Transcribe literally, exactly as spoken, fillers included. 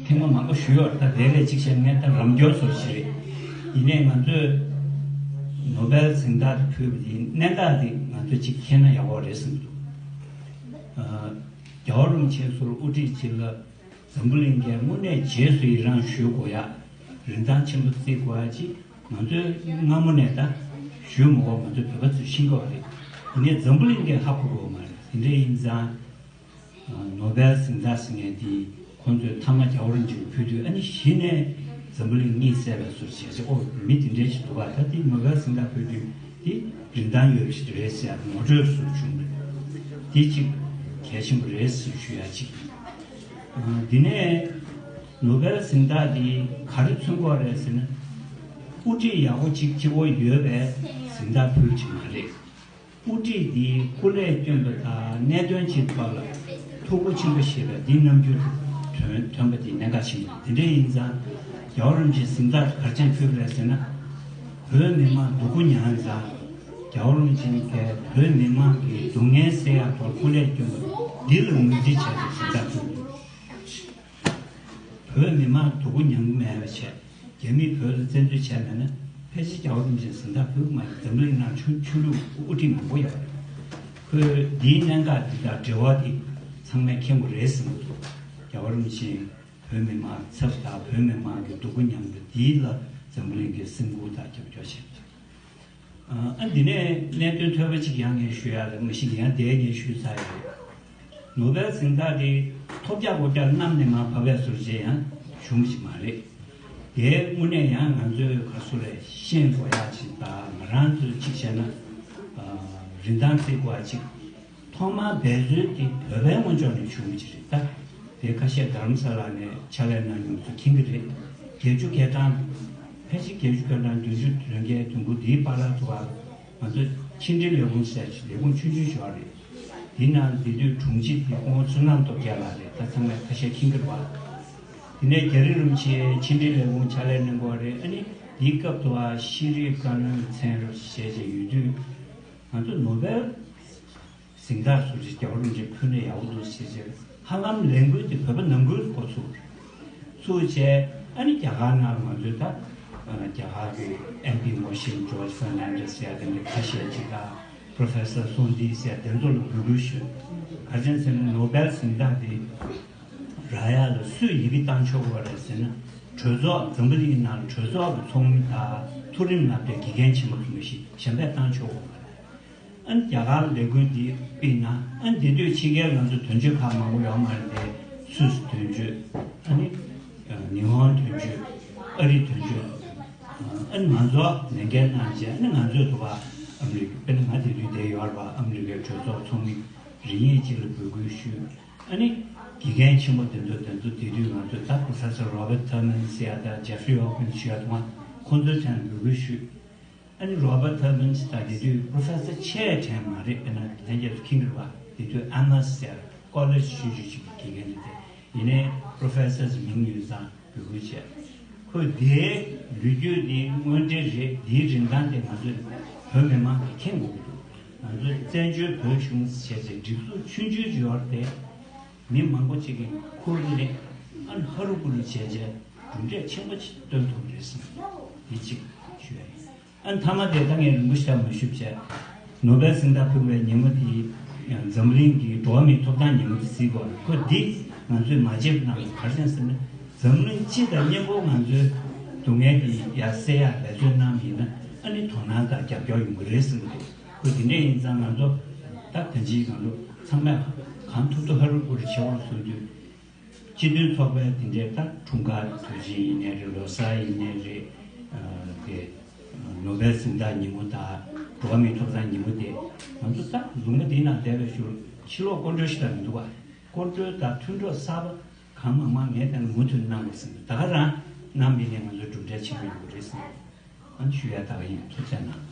ཐེངས་མ་མང་པོ་ཞུས་ཡོད་རེད། ད་དེ་ལས་གཅིག་བཤད་ན་ད་རང་སྐྱོར་སོགས་ཤིག་རེད། ཡིན་ནའི་ང་ཚོས་ནོ་བེལ་གཟེངས་རྟགས་དེ་ཕུལ་བ་དེའི་གནད་འགག་དེ་ང་ཚོས་གཅིག་མཁྱེན་ན་ཡག་པོ་རེད་བསམ་འདུག་ཨ། རྒྱལ་བ་རིན་པོ་ཆེ་ཚུར་དབུ་ཁྲིད་བྱེད་ལ་འཛམ་བུ་གླིང་གིས་དངོས་གནས་རྗེས་སུ་ཡི་རང་ཞུ་དགོས་ཡ། རིན་ཐང་ཆེན་པོ་བརྩི་དགོས་ཡ་ཅིག་ང་ཚོས་སྔ་མོ་ནས་ད་ཞུས་མ་དགོས། ང་ཚོས་བོད་པ་ཚོས་ཤེས་ཀྱི་ཡོད་རེད། ཡིན་ནའི་འཛམ་བུ་གླིང་གིས་ཧ་གོ་གི་ཡོད་མ་རེད། དེ་འདྲ་ཡིན་ཙང་། ནོ་བེལ་གཟེངས་རྟགས་ཟེར་མཁན་དེ་ཁོང་ཚོས་མཐའ་མ་རྒྱལ་བ་རིན་པོ་ཆེར་ཕུལ་དུས། ཨ་ནི་གཞི་ནས་འཛམ་བུ་གླིང་གཉིད་སད་པའི་བཟོ་བྱས་ཏེ། ཨོ། མི་དེ་འདྲའི་ཞིག་འདུག་ག་ད་དེ་ནོ་བེལ་གཟེངས་རྟགས་ཕུལ་དུས་དེ་རིན་ཐང་ཡོད་པ་ཞིག་རེད་ཟེར་ངོ་སྤྲོད་སུ་བྱུང་རེད། དེ་གཅིག་གལ་ཆེན་པོ་རེད་ཟེར་ཞུ་ཡ་གཅིག་ཨ། དེ་ནས་ནོ་བེལ་གཟེངས་རྟགས་དེ་ག་རེ་མཚོན་གྱི་ཡོད་རེད་ཟེར་ན། དབུ་ཁྲིད་ཡག་པོ་གཅིག་གཅིག་པོ་ཡོད་པའི་གཟེངས་རྟགས་ཕུལ་གྱི་མ་རེད། དབུ་ཁྲིད་འདིའི་སྐུ་ལས་བསྐྱོན་པ་དང་གནད་དོན་ཅིག་ཐོག་ལ་ཐུགས་ཁུར་ཆེན་པོ་བཞེས་པའི་འདི་རྣམ་འགྱུར་ཐོན་ཐོན་པ་འདི་གནད་འགག་ཆེན་པོ་རེད། དེ་འདྲ་ཡིན་ཙང་རྒྱལ་བ་རིན་པོ་ཆེས་གཟེངས་རྟགས་ག་རེ་བྱས་ཕུལ་བ་རེད་ཟེར་ན། བོད་མི་མང་སྡུག་པོ་མྱངས་ཙང་རྒྱལ་བ་རིན་པོ་ཆེ་གིས་བོད་མི་མང་གི་སྡུག་བསྔལ་སེལ་ཡག་ཐོག་སྐུ་ལས་བསྐྱོན་པ་འདི་ལ་ངོས་འཛིན་བྱས་ཏེ་གཟེངས་རྟགས་ཕུལ། བོད་མི་མང་སྡུག་པོ་མྱངས་མེད་པ་བྱས། རྒྱ་མིས་བོད་ལ་བཙན་འཛུལ་བྱས་མེད་ན། ཕལ་ཆེར་རྒྱལ་བ་རིན་པོ་ཆེས་གཟེངས་རྟགས་ཕུལ་གྱི་མ་རེད། འཛམ་གླིང་ནང་ཆོས་ཆོས་ལུགས་དབུ་ཁྲིད་མང་པོ་ཡོད་རེད། ཁོས་འདིའི་གནད་འགག་འདི་དང་འབྲེལ་བ་དེ་ཚང་མས་མཁྱེན་དགོས་རེད་བསམ་གྱི་འདུག་རྒྱལ་བ་རིན་པོ་ཆེས་བོད་མི་མང་ཚབ་དང་བོད་མི་མང་གི་སྡུག་པོ་མྱངས་པ་འདི་ལ་འཛམ་གླིང་གིས་སེམས་ཁུར་དང་རྒྱབ་སྐྱོར་བྱས་པ་རེད། ཨ། འདི་ནས་གནད་དོན་ཐོས་པ་གཅིག་ཡང་ངས་ཞུ་ཡ་ལ་མ་གཞི་ཡང་དེ་ངས་ཞུས་ཚར་ཡོད་རེད། ནོ་བེལ་གཟེངས་རྟགས་དེ་ཐོབ་རྒྱག་གོ་རྒྱག་གནམ་ནས་མར་བབས་པའི་བཟོ་བྱས་ཡང་བྱུང་གི་མ་རེད། དེའི་དངོས་གནས་ཡང་ང་ཚོའི་ག་ཚོད་རེད། ཤེས་དགོས་ཡ་ཅིག་དང་། ང་རང་ཚོས་གཅིག་བྱས་ན། ཨ། རིན་ཐང་བརྩི་དགོས་ཡ་ཅིག་ཐོག་མར་འབད་རྩོལ་དེ་བོད་པའི་ངོས་ཕྱོགས་ནས་བྱུང་གི་རེད་ད། དེ་ཁ་ཤས་དྷ་རམ་ས་ལ་ནས་ཕྱག་ལས་གནང་མྱོང་ཚོས་མཁྱེན་གྱི་རེད། བརྒྱད་ཅུ་གྱ་གྲངས། ཕལ་ཆེར་བརྒྱད་ཅུ་གྱ་གྲངས། བདུན་ཅུ་དོན་བརྒྱད། དོན་དགུ། འདིའི་བར་ལ་ཐུག་པ། ང་ཚོ་ཕྱི་འབྲེལ་ལས་ཁུངས་ཟེར་ཅིག་ལས་ཁུངས་ཆུང་ཆུང་ཞིག་ཡོད་རེད། དེའི་ནང་དེ་དུས་དྲུང་ཆེ་དེ་སྐུ་ངོ་བསོད་ནམས་སྟོབས་རྒྱལ་ལགས་རེད། ད་ཚང་མས་ཁ་ཤས་མཁྱེན་གྱི་རེད་པ། དེ་ནས་རྒྱ་རི་རིན་པོ་ཆེ་ཕྱི་འབྲེལ་ལས་ཁུངས་ཕྱག་ལས་གནང་གི་ཡོད་རེད། ཨ་ནི་དེའི་སྐབས་དུ་བ་ཤེས་རིག་བཀའ་བློན་མཚན་རབས་བཞེས་བྱས་ཡོད་དུས། ང་ཚོ་ནོ་བེལ་གཟེངས་རྟགས་སུ་རེ་རྒྱལ་བ་རིན་པོ་ཆེ་ཕུལ་ན་ཡག་པོ་འདུག་ཟེར་བྱས། ཧ་ལམ་ལས་འགུལ་དེ་བོད་པ་ནང་ཁུལ་དུ་འགོ་ཚུགས། ཚུགས་བྱས། ཨ་ནི་རྒྱ་གར་ནང་ང་ཚོས་ད་རྒྱ་གར་གྱི་ཨེམ་པི་ངོ་ཤེས་ཇོརྗ་ཕར་ནན་ཌེ་སི་ཟེར་དེ་འདྲ་ཁ་ཤས་ཅིག་དང་། པོ་རོ་ཕེ་སར་སོན་ཏི་ཟེར་དེ་ཚོ་ལ་འབོད་སྐུལ་ཞུས། ག་རེ་བྱས་ཟེར་ན། ནོ་བེལ་གཟེངས་རྟགས་དེ་རག་ཡ་ལ་སུས་ཡི་གེ་བཏང་ཆོག་གི་རེད་ཟེར་ན། གྲོས་ཚོགས། འཛམ་བུ་གླིང་ནང་གྲོས་ཚོགས་ཀྱི་ཚོགས་མི་དང་མཐོ་རིམ་ལ་དེ་དགེ་རྒན་ཆེན་པོ་ཚོ་མ་གཞི་གཞན་པས་བཏང་ཆོག་གི་མ་རེད། ཨ་ནི་རྒྱ་གར་ལས་འགུལ་འདི་སྤེལ་ན། ཨ་ནི་དེ་དུས་ཕྱི་རྒྱལ་ང་ཚོ་དོན་གཅོད་ཁག་མང་པོ་ཡོད་མ་རེད་དེ། སུད་སི་དོན་གཅོད། ཨ་ནི་ཉི་ཧོང་དོན་གཅོད། ཨ་རི་དོན་གཅོད། ཨ་ནི་ང་ཚོ་ལས་འགན་གནང་བྱས། ཨ་ནི་ང་ཚོས་དུ་བ་ཨ་མི་རི་ཀ། དཔེར་ན་ང་དེ་དུས་བསྡད་ཡོད་རེད་པ། ཨ་མི་རི་ཀའི་གྲོས་ཚོགས་ཚོགས་མི་རེ་གཉིས་ཅིག་ལ་འབོད་སྐུལ་ཞུས། ཨ་ནི་དགེ་རྒན་ཆེན་པོ་དེ་ཚོ་དེ་ཚོ་དེ་དུས་ང་ཚོས་ད་པོ་རོ་ཕེ་སར་རོ་བར་ཊི་ཐར་མན་ཟེར་ཡ་དང་ཇེ་ཕ་རི་ཧོབ་ཀིན་ཟེར་ཡ་དང་། ཁོང་ཚོའི་མཚན་འབོད་སྐུལ་ཞུས། ཨ་ནི་རོ་བར་ཊི་ཐར་མན་ད་དེ་དུས་པོ་རོ་ཕེ་སར་ཆེ་དྲན་མ་རེད། དཔེར་ན་ལྷན་རྒྱས་ཚོ་མཁྱེན་གྱི་རེད་པ། དེ་དུས་ཨ་མ་ཟེར་ཀོ་ལེཇ་ཆུང་ཆུང་ཅིག་གི་དགེ་རྒན་རེད་དེ། ཡིན་ནའི་པོ་རོ་ཕེ་སར་མིང་ཡོད་ཙང་འབོད་སྐུལ་བྱས། ཁོས་དེའི་ལོ་རྒྱུས་དེ་དངོས་འབྲེལ་རེད། དེའི་རིན་ཐང་དེ་ང་ཚོས་བོད་མི་མང་གིས་མཁྱེན་དགོས་ཀྱི་འདུག་ང་ཚོས་བཙན་བྱོལ་བོད་གཞུང་ཟེར་བྱས་སྒྲིག་འཛུགས་ཆུང་ཆུང་ཅིག་ཡོད་རེད་དེ། མི་མང་པོ་ཅིག་གིས་ཁུར་ནས་ཨ་ནི་ཧ་རུ་ཀུ་རུ་བྱས་བྱས་གྲུབ་འབྲས་ཆེན་པོ་ཅིག་སྟོན་ཐུབ་རེད་བསམ། འདི་གཅིག་ཞུ་ཡ་ཡིན། ཨ་ནི་མཐའ་མ་དེ་ད་ངས་རིང་པོ་ཞིག་མ་ཞུ་བྱས། ནོ་བེལ་གཟེངས་རྟགས་ཕུལ་བའི་ཉིན་མོ་དེ་འཛམ་གླིང་གི་འགྲོ་བ་མིའི་ཐོབ་ཐང་ཉིན་མོ་དེ་བརྩི་དགོས། ཁོ་འདི་ང་ཚོས་མ་བརྗེད་པ་གནང་དགོས། ག་རེ་ཟེར་ན། འཛམ་གླིང་སྤྱི་དང་མཉམ་པོ་ང་ཚོའི་སྡུག་བསྔལ་དེ་ཡར་སེལ་ཡ་འབད་བརྩོན་གནང་བ་ཡིན་ན། ཨ་ནི་དོ་སྣང་དང་རྒྱབ་སྐྱོར་ཡོང་གི་རེད་བསམ་གྱི་འདུག་ཁོ་དེ་འདྲ་ཡིན་ཙང་ང་ཚོ་ད་གང་ཅིའི་ང་ཚོ་ཚང་མས་གང་ཐུབ་ཐུབ་ཧ་རུ་ཀུ་རུ་བྱེད་དགོས་བཟོ་དུས། སྤྱི་མཐུན་ཚོགས་པའི་དེ་འདྲའི་ད་འཁྲུངས་སྐར་དུས་ཆེན་ཡིན་ནའི་རེད། ལོ་གསར་ཡིན་ནའི་རེད། ཨ། དེ་ནོ་བེལ་གཟེངས་རྟགས་ཉིན་མོ་དང་འགྲོ་བ་མིའི་ཐོབ་ཐང་ཉིན་མོ་དེ། ང་ཚོ་ད་ལུང་པ་འདིའི་ནང་བསྡད་པའི་ཤུལ་ཕྱི་ལོགས་སྐོར་འགྲོ་ཞིག་ད་མི་འདུག་ག་སྐོར་འགྲོ་དང་མཐུན་གྲོགས་གསར་པ་གང་མང་མང་ངས་ད་མུ་མཐུད་གནང་དགོས་བསམ། ད་ག་རང་གནང་བ་ཡིན་ནའི་ང་ཚོའི་གྲུབ་འབྲས་ཆེན་པོ་ཡོང་གི་རེད་བསམ། ཨ་ནི་ཞུ་ཡ་ད་ག་ཡིན། ཐུགས་རྗེ་གནང་།